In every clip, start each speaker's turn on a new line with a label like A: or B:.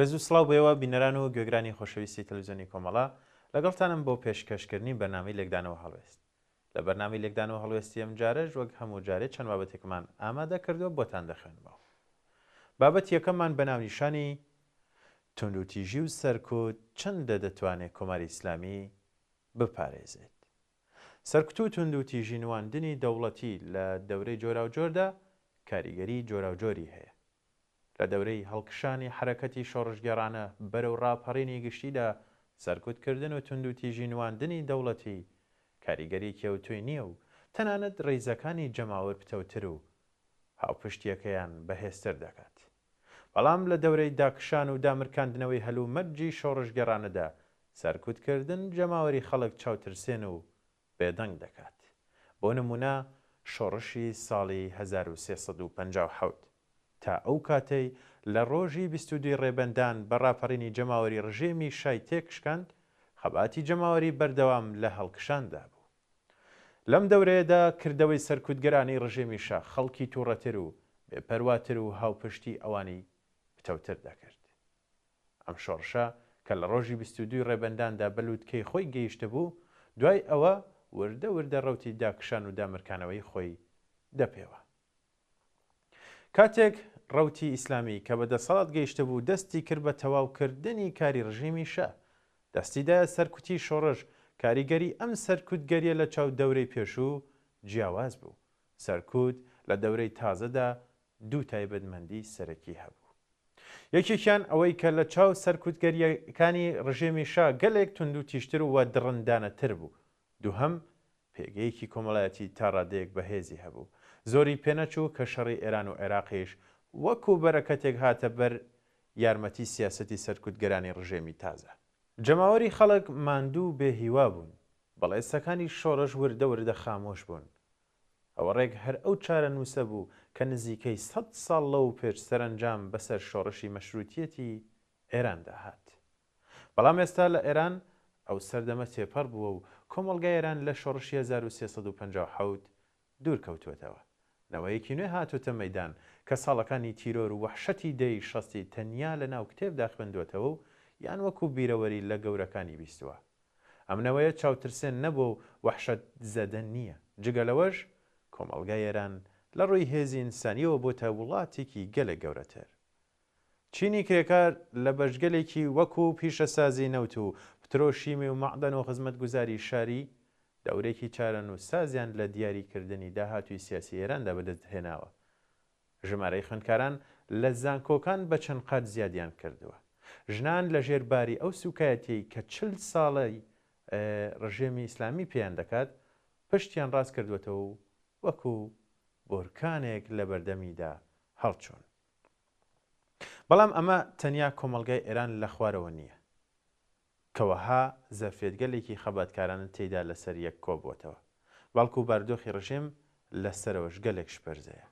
A: ڕێز و سڵاو بۆ ئێوە بینەران و گوێگرانی خۆشەویستی تەلەفزیۆنی کۆمەڵە، لەگەڵتانم بۆ پێشکەشکردنی بەرنامەی لێکدانەوە هەڵوێست. لە بەرنامەی لێکدانەوە هەڵوێستی ئەمجارەش وەک هەموو جارێ چەند بابەتێکمان ئامادە کردووە بۆتان دەخوێنمەوە. بابەتی یەکەممان بە ناونیشانی توندوتیژی و سەرکوت چەندە دەتوانێ کۆماری ئیسلامی بپارێزێت؟ سەرکوت و توندوتیژی نواندنی دەوڵەتی لە دەورەی جۆراوجۆردا کاریگەری جۆراوجۆری هەیە. لە دەورەی هەڵکشانی حەرەکەتی شۆڕشگێڕانە بەرەو ڕاپەڕینی گشتیدا سەرکوتکردن و توندوتیژی نواندنی دەوڵەتی کاریگەریەکی ئەوتۆی نییە و تەنانەت ڕیزەکانی جەماوەر پتەوتر و هاوپشتیەکەیان بەهێزتر دەکات. بەڵام لە دەورەی داکشان و دامرکاندنەوەی هەلومەرجی شۆڕشگێڕانەدا سەرکوتکردن جەماوەری خەڵک چاوترسێن و بێدەنگ دەکات. بۆ نموونە شۆڕشی ساڵی 1357 تا ئەو کاتەی لە ڕۆژی 22 ی ڕێبەندان بە ڕاپەڕینی جەماوەری ڕژێمی شای تێکشکاند، خەباتی جەماوەری بەردەوام لە هەڵکشاندا بوو. لەم دەورەیەدا کردەوەی سەرکوتگەرانەی ڕژێمی شا خەڵکی توڕەتر و بێپەرواتر و هاوپشتی ئەوانی پتەوتر دەکرد. ئەم شۆڕشە کە لە ڕۆژی 22 ی ڕێبەنداندا بە لوتکەی خۆی گەیشتبوو، دوای ئەوە وردە وردە ڕەوتی داکشان و دامرکانەوەی خۆی دەپێوا. کاتێک ڕەوتی ئیسلامی کە بە دەسەڵات گەیشتبوو دەستی کرد بە تەواو کردنی کاری ڕژێمی شا، دەستی دایە سەرکوتی شۆڕش، کاریگەری ئەم سەرکوتگەریە لە چاو دەورەی پێشوو جیاواز بوو. سەرکوت لە دەورەی تازەدا دوو تایبەتمەندی سەرەکی هەبوو. یەکێکیان ئەوەی کە لە چاو سەرکوتگەرییەکانی ڕژێمی شا گەلێک توندوتیژتر و دڕندانەتر بوو. دووهەم، پێگەیەکی کۆمەڵایەتی تا ڕادەیەک بەهێزی هەبوو. زۆری پێنەچوو کە شەڕی ئێران و عێراقیش وەکوو بەرەکەتێک هاتە بەر یارمەتی سیاسەتی سەرکوتگەرانی ڕژێمی تازە. جەماوەری خەڵک ماندوو و بێ هیوا بوون. بڵێسەکانی شۆڕش وردە وردە خامۆش بوون. ئەوە ڕێک هەر ئەو چارەنووسە بوو کە نزیکەی سەد ساڵ لەوەوپێش سەرەنجام بەسەر شۆڕشی مەشرووتیەتی ئێراندا هات. بەڵام ئێستا لە ئێران ئەو سەردەمە تێپەڕ بووە و کۆمەڵگای ئێران لە شۆڕشی 1357 دوور کەوتووەتەوە. نەوەیەکی نوێ هاتۆتە مەیدان کە ساڵەکانی تیرۆر و وەحشەتی دەیەی شەستی تەنیا لە ناو کتێبدا خوێندووەتەوە و یان وەکوو بیرەوەری لە گەورەکانی بیستووە. ئەم نەوەیە چاوترسێن نەبووە و وەحشەتزەدە نییە. جگە لەوەش کۆمەڵگای ئێران لە ڕووی هێزی ئینسانییەوە بۆتە وڵاتێکی گەلێک گەورەتر. چینی کرێکار لە بەشگەلێکی وەکوو پیشەسازی نەوت و پترۆشیمی و مەعدەن و خزمەتگوزاری شاری، دەورێکی چارەنووسسازیان لە دیاری کردنی داهاتووی سیاسی ئێراندا بەدەست هێناوە. ژمارەی خوێندکاران لە زانکۆکان بە چەند قات زیادیان کردووە. ژنان لە ژێر باری ئەو سووکایەتیەی کە 40 ساڵەی ڕژێمی ئیسلامی پێیان دەکات، پشتیان ڕاست کردووەتەوە و وەکوو بۆرکانێک لە بەردەمیدا هەڵچوون. بەڵام ئەمە تەنیا کۆمەڵگای ئێران لە خوارەوە نییە کە وەها زەرفیەتگەلێکی خەباتکارانە تێیدا لەسەر یەک کۆبووەتەوە، بەڵکوو بارودۆخی ڕژێم لە سەرەوەش گەلێک شپرزەیە.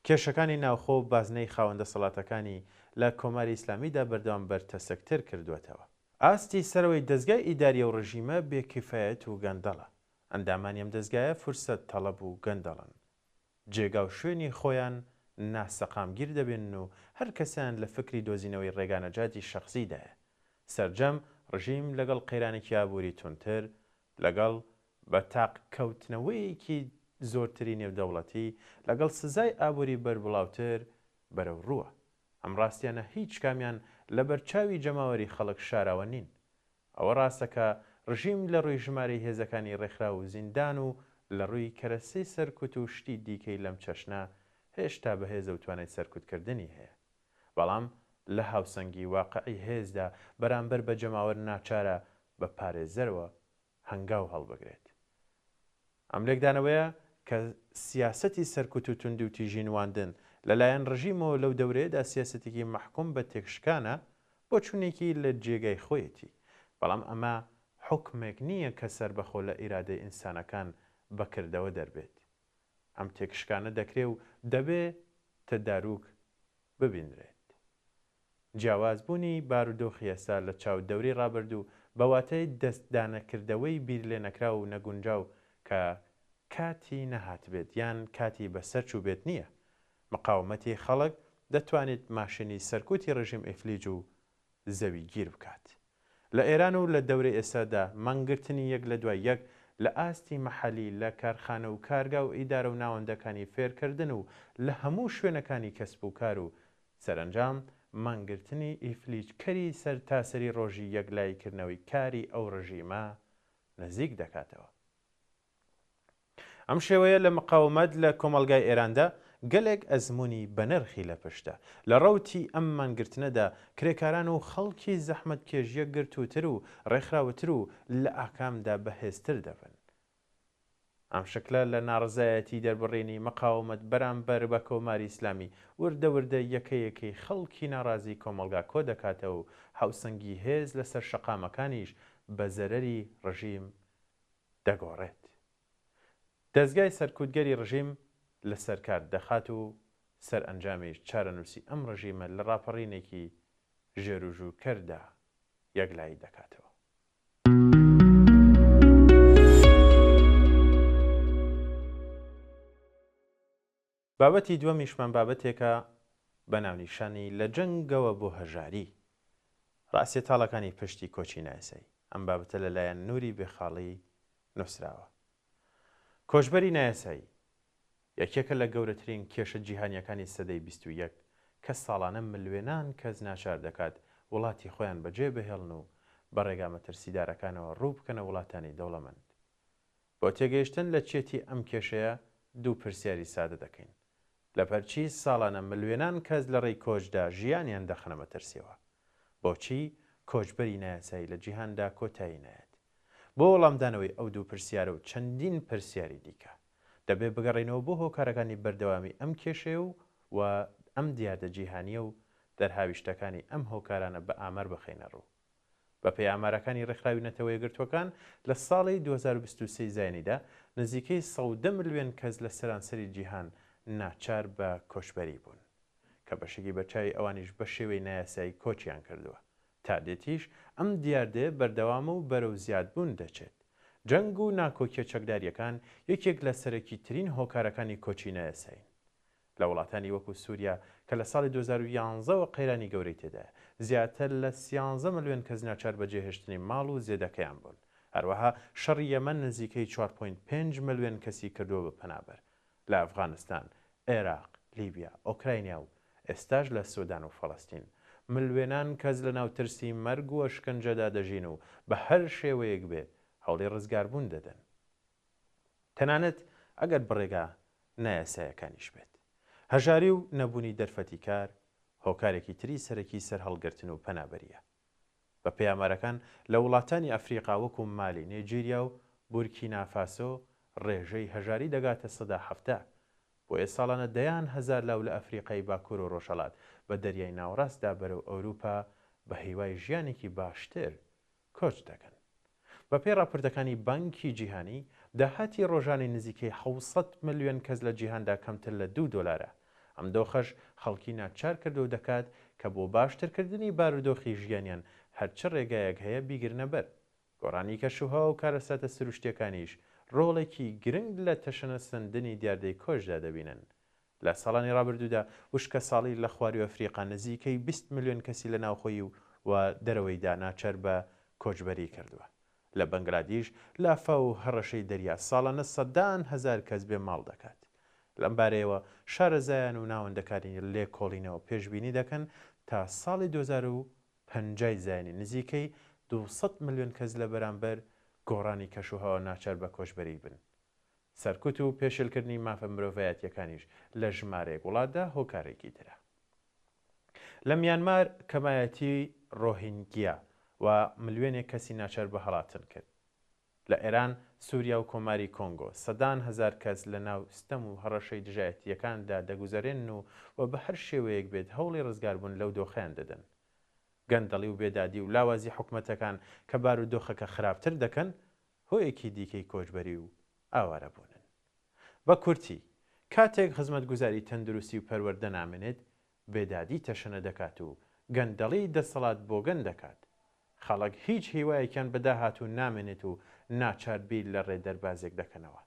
A: کێشەکانی ناوخۆ و بازنەی خاوەن دەسەڵاتەکانی لە کۆماری ئیسلامیدا بەردەوام بەرتەسکتر کردووەتەوە. ئاستی سەرەوەی دەزگای ئیداری ئەو ڕژیمە بێ کیفایەت و گەندەڵە. ئەندامانی ئەم دەزگایە فرسەت تەڵەب و گەندەڵن. جێگا و شوێنی خۆیان ناسەقامگیر دەبێنن و هەر کەسەیان لە فکری دۆزینەوەی ڕێگانەجاتی شەخسیدایە. سەرجەم ڕژیم لەگەڵ قەیرانێکی ئابووری توندتر، لەگەڵ بە تاق کەوتنەوەیەکی زۆرتری نێودەوڵەتی، لەگەڵ سزای ئابووری بەربڵاوتر بەرەو ڕووە. ئەم ڕاستیانە هیچ کامیان لە بەرچاوی جەماوەری خەڵک شاراوە نین. ئەوە ڕاستە کە ڕژیم لە ڕووی ژمارەی هێزەکانی ڕێکخراو و زیندان و لە ڕووی کەرەسەی سەرکوت و شتی دیکەی لەم چەشنە هێشتا بەهێزە و توانای سەرکوتکردنی هەیە. بەڵام لە هاوسەنگی واقعی هێزدا بەرامبەر بە جەماوەر ناچارە بە پارێزەرەوە هەنگاو هەڵبگرێت. ئەم لێکدانەوەیە کە سیاسەتی سەرکوت و توندوتیژی نواندن لە لایەن ڕژیمەوە لەو دەورەیەدا سیاسەتێکی مەحکوم بە تێکشکانە، بۆچوونێکی لە جێگای خۆیەتی. بەڵام ئەمە حوکمێک نییە کە سەربەخۆ لە ئیرادەی ئینسانەکان بە کردەوە دەربێت. ئەم تێکشکانە دەکرێ و دەبێ تەداروک ببینرێت. جیاواز بوونی بارودۆخی ئێستا لە چاو دەورەی ڕابردوو بە واتای دەست دانەکردەوەی بیرلێنەکراو و نەگونجاو کە کاتی نەهاتبێت یان کاتی بەسەر چووبێت نییە. مقاومەتی خەڵک دەتوانێت ماشێنی سەرکوتی ڕژیم ئیفلیج و. زەوی گیر بکات. لە ئێران و لە دەورەی ئێستادا مانگرتنی یەک لە دوای یەک لە ئاستی مەحەلی لە کارخانە و کارگا و ئیدارە و ناوەندەکانی فێرکردن و لە هەموو شوێنەکانی کەسب و کار و سەرەنجام مانگرتنی ئیفلیجکەری سەرتاسەری ڕۆژی یەکلاییکردنەوەی کاری ئەو ڕژیمە نزیک دەکاتەوە. ئەم شێوەیە لە مقاومەت لە کۆمەڵگای ئێراندا گەلێک ئەزموونی بەنرخی لە پشتە. لە ڕەوتی ئەم مانگرتنەدا کرێکاران و خەڵکی زەحمەتکێش یەکگرتووتر و ڕێکخراوتر و لە ئاکامدا بەهێزتر دەبن. ئەم شکلە لە ناڕەزایەتی دەربڕینی مقاومەت بەرامبەر بە کۆماری ئیسلامی وردە وردە یەکە یەکەی خەڵکی ناڕازی کۆمەڵگا کۆ دەکاتەوە و هاوسەنگی هێز لەسەر شەقامەکانیش بە زەرەری ڕژیم دەگۆڕێت. دەزگای سەرکوتگەری ڕژیم لە سەر کار دەخات و سەرئەنجامیش چارەنووسی ئەم ڕژیمە لە ڕاپەڕینێکی ژێروژوورکەردا یەکلایی دەکاتەوە. بابەتی دووەمیشمان بابەتێکە بە ناونیشانی لە جەنگەوە بۆ هەژاری، ڕاستیە تاڵەکانی پشتی کۆچی نایاسایی. ئەم بابەتە لە لایەن نوری بێخاڵی نووسراوە. کۆچبەری نایاسایی یەکێکە لە گەورەترین کێشە جیهانییەکانی سەدەی 21 کە ساڵانە ملوێنان کەس ناچار دەکات وڵاتی خۆیان بەجێ بهێڵن و بە ڕێگا مەترسیدارەکانەوە ڕوو بکەنە وڵاتانی دەوڵەمەند. بۆ تێگەیشتن لە چیەتی ئەم کێشەیە دوو پرسیاری سادە دەکەین. لەبەرچی ساڵانە ملوێنان کەس لە ڕێی کۆچدا ژیانیان دەخەنە مەترسیەوە؟ بۆچی کۆچبەری نایاسایی لە جیهاندا کۆتایی نایەت؟ بۆ وەڵامدانەوەی ئەو دوو پرسیارە و چەندین پرسیاری دیکە، دەبێ بگەڕێینەوە بۆ هۆکارەکانی بەردەوامی ئەم کێشەیە و و ئەم دیاردە جیهانییە و دەرهاویشتەکانی ئەم هۆکارانە بە ئامار بخەینە ڕوو. بەپێی ئامارەکانی ڕێکخراوی نەتەوەیەکگرتووەکان، لە ساڵی 2023 زاینیدا نزیکەی 110 ملیۆن کەس لە سەرانسەری جیهان ناچار بە کۆچبەری بوون، کە بەشێکی بەرچاوی ئەوانیش بە شێوەی نایاسایی کۆچیان کردووە. تا دێتیش ئەم دیاردەیە بەردەوامە و بەرەو زیادبوون دەچێت. جەنگ و ناکۆکیە چەکدارییەکان یەکێک لە سەرەکیترین هۆکارەکانی کۆچی نایاسایین. لە وڵاتانی وەکو سوریا کە لە ساڵی 2011 وە قەیرانی گەورەی تێدایە، زیاتر لە سیانزە ملیۆن کەس ناچار بە جێهێشتنی ماڵ و زێدەکەیان بوون. هەروەها شەڕی یەمەن نزیکەی چوار point پێنج ملیۆن کەسی کردووە بە پەنابەر. لە ئەفغانستان، عێراق، لیبیا، ئۆکراینیا و ئێستاش لە سودان و فەڵەستین، ملوێنان کەس لەناو ترسی مەرگ و ئەشکەنجەدا دەژین و بە هەر شێوەیەک بێت هەوڵی ڕزگاربوون دەدەن. تەنانەت ئەگەر بڕێگا نایاسایەکانیش بێت. هەژاری و نەبوونی دەرفەتی کار هۆکارێکی تری سەرەکی سەرهەڵگرتن و پەنابەرییە. بە پێی ئامارەکان لە وڵاتانی ئەفریقا وەکو مالی، نێجیریا و بورکینا فاسۆ ڕێژەی هەژاری دەگاتە 70%. بۆیە ساڵانە دەیان هەزار لاو لە ئەفریقای باکوور و ڕۆژهەڵات بە دەریای ناوەڕاستدا بەرەو ئەوروپا بە هیوای ژیانێکی باشتر کۆچ دەکەن. بەپێی ڕاپۆرتەکانی بانکی جیهانی، داهاتی ڕۆژانەی نزیکەی 700 ملیۆن کەس لە جیهاندا کەمتر لە دوو دۆلارە، ئەم دۆخەش خەڵکی ناچار کردوە و دەکات کە بۆ باشترکردنی بارودۆخی ژیانیان هەرچ ڕێگایەک هەیە بیگرنە بەر. گۆڕانی کەشوهەوا و کارەساتە سروشتییەکانیش ڕۆڵێکی گرنگ لە تەشەنەسەندنی دیاردەی کۆچدا دەبینن. لە ساڵانی ڕابردوودا وشکەساڵی لە خواروی ئەفریقا نزیکەی 20 ملیۆن کەسی لە ناوخۆی و دەرەوەیدا ناچار بە کۆچبەری کردووە. لە بەنگلادیش لافاو و هەڕەشەی دەریا ساڵانە سەدان هەزار کەس بێ ماڵ دەکات. لەم بارەیەوە شارەزایان و ناوەندەکانی لێکۆڵینەوە پێشبینی دەکەن تا ساڵی 2050 ی زاینی نزیکەی 200 ملیۆن کەس لە بەرامبەر گۆڕانی کەشوهەوا ناچار بە کۆچبەری بن. سەرکوت و پێشێلکردنی مافە مرۆڤایەتییەکانیش لە ژمارەیەک وڵاتدا هۆکارێکی ترە. لە میانمار کەمایەتیی ڕۆهینگیا و ملیۆنێک کەسی ناچار بە هەڵاتن کرد. لە ئێران، سوریا و کۆماری کۆنگۆ سەدان هەزار کەس لە ناو ستەم و هەڕەشەی دژایەتییەکاندا دەگوزەرێنن و و بە هەر شێوەیەک بێت هەوڵی ڕزگاربوون لەو دۆخەیان دەدەن. گەندەڵی و بێدادی و لاوازی حکومەتەکان کە بارودۆخەکە خراپتر دەکەن، هۆیەکی دیکەی کۆچبەری و ئاوارەبوونن. بە کورتی، کاتێک خزمەتگوزاری تەندروستی و پەروەردە نامێنێت، بێدادی تەشەنە دەکات و گەندەڵی دەسەڵات بۆگەن دەکات. خەڵک هیچ هیوایەکیان بە داهاتوو نامێنێت و ناچار بیر لە ڕێ دەربازێک دەکەنەوە.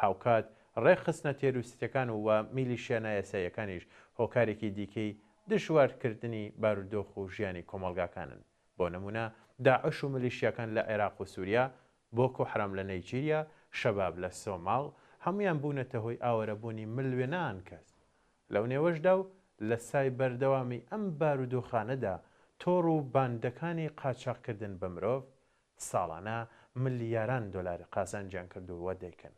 A: هاوکات ڕێکخستنە تێروستیەکان و میلیشیا نایاساییەکانیش هۆکارێکی دیکەی دژوارکردنی بارودۆخ و ژیانی کۆمەڵگاکانن، بۆ نموونە داعش و ملیشیاکان لە عێراق و سوریا، بۆکۆ حەرام لە نەیجیریا، شەباب لە سۆماڵ، هەموویان بوونەتە هۆی ئاوەرەبوونی ملوێنان کەس. لەو نێوەشدا و لە سای بەردەوامی ئەم بارودۆخانەدا تۆڕ و باندەکانی قاچاخکردن بە مرۆڤ ساڵانە ملیاران دۆلار قازانجیان کردووە و دەیکەن.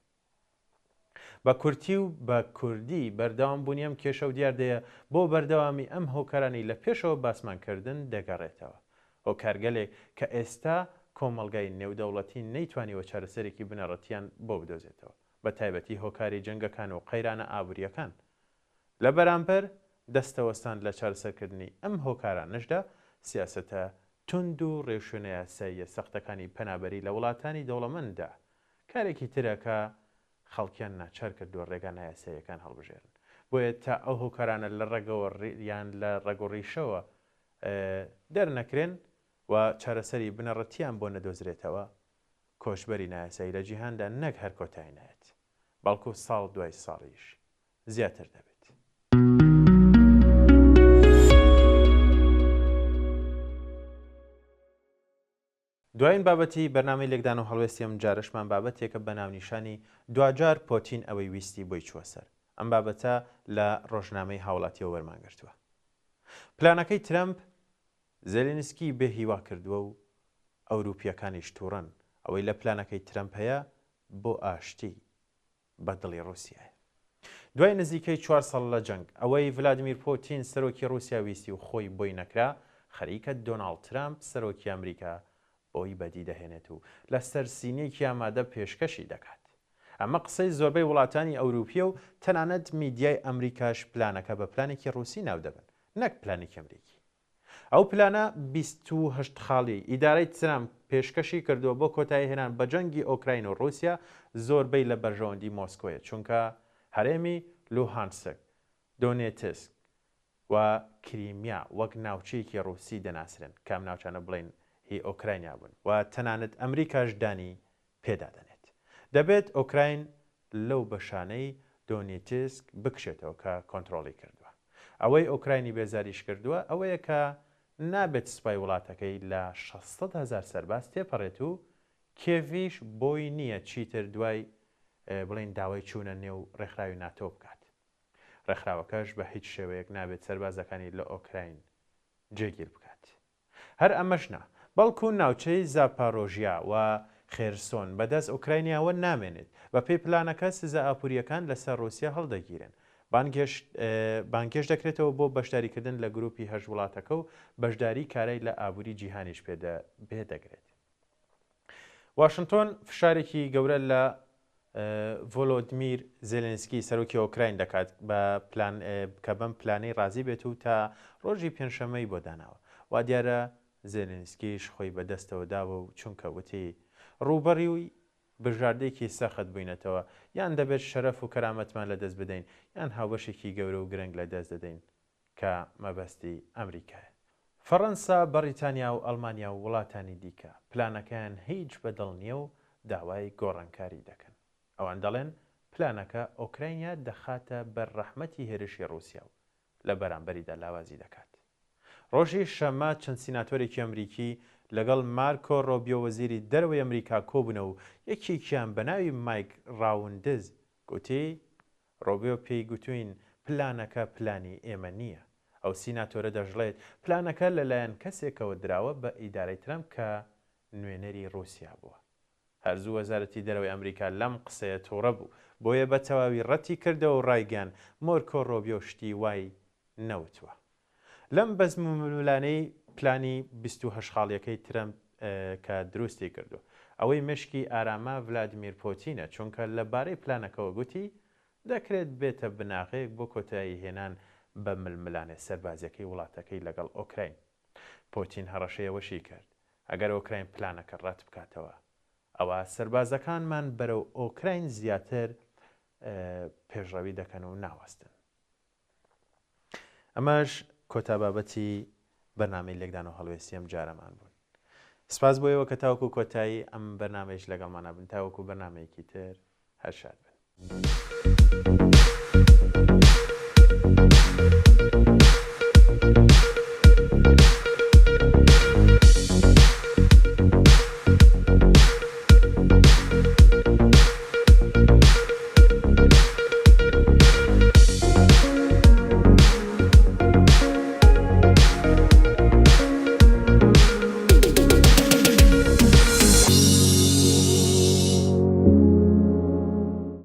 A: بە کورتی و بە کوردی بەردەوام بوونی ئەم کێشە و دیاردەیە بۆ بەردەوامی ئەم هۆکارانەی لە پێشەوە باسمان کردن دەگەڕێتەوە. هۆکارگەلێک کە ئێستا کۆمەڵگای نێودەوڵەتی نەیتوانیوە چارەسەرێکی بنەڕەتیان بۆ بدۆزێتەوە. بە تایبەتی هۆکاری جەنگەکان و قەیرانە ئابوورییەکان. لە بەرامبەر دەستەوەستان لە چارەسەرکردنی ئەم هۆکارانەشدا سیاسەتە توند و ڕێوشوێنە یاساییە سەختەکانی پەنابەری لە وڵاتانی دەوڵەمەنددا کارێکی ترە کە خەڵکیان ناچار کردووە ڕێگا نایاساییەکان هەڵبژێرن. بۆیە تا ئەو هۆکارانە لە ڕەگەوە یان لە ڕەگ و ڕیشەوە دەرنەکرێن و چارەسەری بنەڕەتییان بۆ نەدۆزرێتەوە، کۆچبەری نایاسایی لە جیهاندا نەک هەر کۆتایی نایەت، بەڵکو ساڵ دوای ساڵیش زیاتر دەبێت. دوایین بابەتی بەرنامەی لێکدان و هەڵوێستی ئەم جارەشمان بابەتێکە بە ناونیشانی دواجار پۆتین ئەوەی ویستی بۆی چووە سەر. ئەم بابەتە لە ڕۆژنامەی هاوڵاتیەوە وەرمان گرتووە. پلانەکەی ترەمپ زێلینسکی بێ هیوا کردووە و ئەوروپییەکانیش تووڕەن، ئەوەی لە پلانەکەی ترەمپ هەیە بۆ ئاشتی بە دڵی ڕووسیایە. دوای نزیکەی چوار ساڵ لە جەنگ، ئەوەی ڤلادیمیر پوتین سەرۆکی ڕووسیا ویستی و خۆی بۆی نەکرا، خەریکە دۆناڵد ترەمپ سەرۆکی ئەمریکا بۆی بەدی دەهێنێت و لە سەر سینییەکی ئامادە پێشکەشی دەکات. ئەمە قسەی زۆربەی وڵاتانی ئەوروپییە و تەنانەت میدیای ئەمریکاش پلانەکە بە پلانێکی ڕووسی ناودەبەن نەک پلانێکی ئەمریکی. ئەو پلانە 28 خاڵیەی ئیدارەی ترەمپ پێشکەشی کردووە بۆ کۆتاییهێنان بە جەنگی ئۆکراین و ڕووسیا زۆربەی لە بەرژەوەندی مۆسکۆیە چونکە هەرێمی لوهانسک، دۆنێتسک و کریمیا وەک ناوچەیەکی ڕووسی دەناسرێن کە ئەم ناوچانە بڵێین هی ئۆکراینیا بوون و تەنانەت ئەمریکاش دانی پێدا دەنێت دەبێت ئۆکراین لەو بەشانەی دۆنیتسک بکشێتەوە کە کۆنترۆڵی کردووە. ئەوەی ئۆکراینی بێزاریش کردووە ئەوەیە کە نابێت سوپای وڵاتەکەی لە 600 هەزار سەرباز تێپەڕێت و کیێڤیش بۆی نییە چیتر دوای بڵێین داوای چوونە نێو ڕێکخراوی ناتۆ بکات. ڕێکخراوەکەش بە هیچ شێوەیەک نابێت سەربازەکانی لە ئۆکراین جێگیر بکات. هەر ئەمەش نا، بەڵکو ناوچەی زاپارۆژیا و خێرسۆن بەدەست ئۆکراینیاوە نامێنێت. بەپێی پلانەکە سزا ئاپورییەکان لەسەر ڕووسیا هەڵدەگیرێن. بانگهێشت دەکرێتەوە بۆ بەشداریکردن لە گروپی هەشت وڵاتەکە و بەشداری کارای لە ئابوری جیهانیش پێدەگرێت. واشنتۆن فشارێکی گەورە لە ڤۆلۆدمیر زێلێنسکی سەرۆکی ئۆکراین دەکات بە پلان کە بەم پلانەی ڕازی بێت و تا ڕۆژی پێنجشەممەی بۆ داناوە. وا دیارە زێلێنسکیش خۆی بە دەستەوە داوە و چونکە وتی ڕووبەڕووی بژاردەیەکی سەخت بووینەتەوە، یان دەبێت شەرەف و کەرامەتمان لەدەست بدەین یان هاوبەشێکی گەورە و گرنگ لەدەست دەدەین. کە مەبەستی ئەمریکایە. فەڕەنسا، بەڕیتانیا و ئەڵمانیا و وڵاتانی دیکە پلانەکەیان هیچ بە دڵ نییە و داوای گۆڕانکاری دەکەن. ئەوان دەڵێن پلانەکە ئۆکراینیا دەخاتە بەر ڕەحمەتی هێرشی ڕووسیا و لە بەرامبەریدا لاوازی دەکات. ڕۆژی شەممە چەند سیناتۆرێکی ئەمریکی لەگەڵ مارکۆ ڕۆبیۆ وەزیری دەرەوەی ئەمریکا کۆبوونەوە و یەکێکیان بە ناوی مایک ڕاوندز گوتی ڕۆبیۆ پێی گوتووین پلانەکە پلانی ئێمە نییە. ئەو سیناتۆرە دەشڵێت، پلانەکە لەلایەن کەسێکەوە دراوە بە ئیدارەی ترەمپ کە نوێنەری ڕووسیا بووە. هەر زوو وەزارەتی دەرەوەی ئەمریکا لەم قسەیە تووڕە بوو، بۆیە بە تەواوی ڕەتی کردەوە و ڕایگەیاند مۆرکۆ ڕۆبیۆ شتی وای نەوتووە. لەم بەزم و ململانێی پلانی 28 خاڵیەکەی ترەمپ کە دروستی کردووە. ئەوەی مێشکی ئارامە ڤلادیمیر پۆتینە، چونکە لە بارەی پلانەکەوە گوتی، دەکرێت بێتە بناغەیەک بۆ کۆتایی هێنان بە ململانێ سەربازیەکەی وڵاتەکەی لەگەڵ ئۆکراین. پۆتین هەڕەشەی ئەوەشی کرد، ئەگەر ئۆکراین پلانەکە ڕەت بکاتەوە، ئەوا سەربازەکانمان بەرەو ئۆکراین زیاتر پێشڕەوی دەکەن و ناوەستن. ئەمەش کۆتا بابەتی بەرنامەی لێکدان و هەڵوێستی ئەم جارەمان بوون. سپاس بۆ ئێوە کە تاوەکو کۆتایی ئەم بەرنامەیش لەگەڵمانا بن. تاوەکو بەرنامەیەکی تر هەر شاد بن.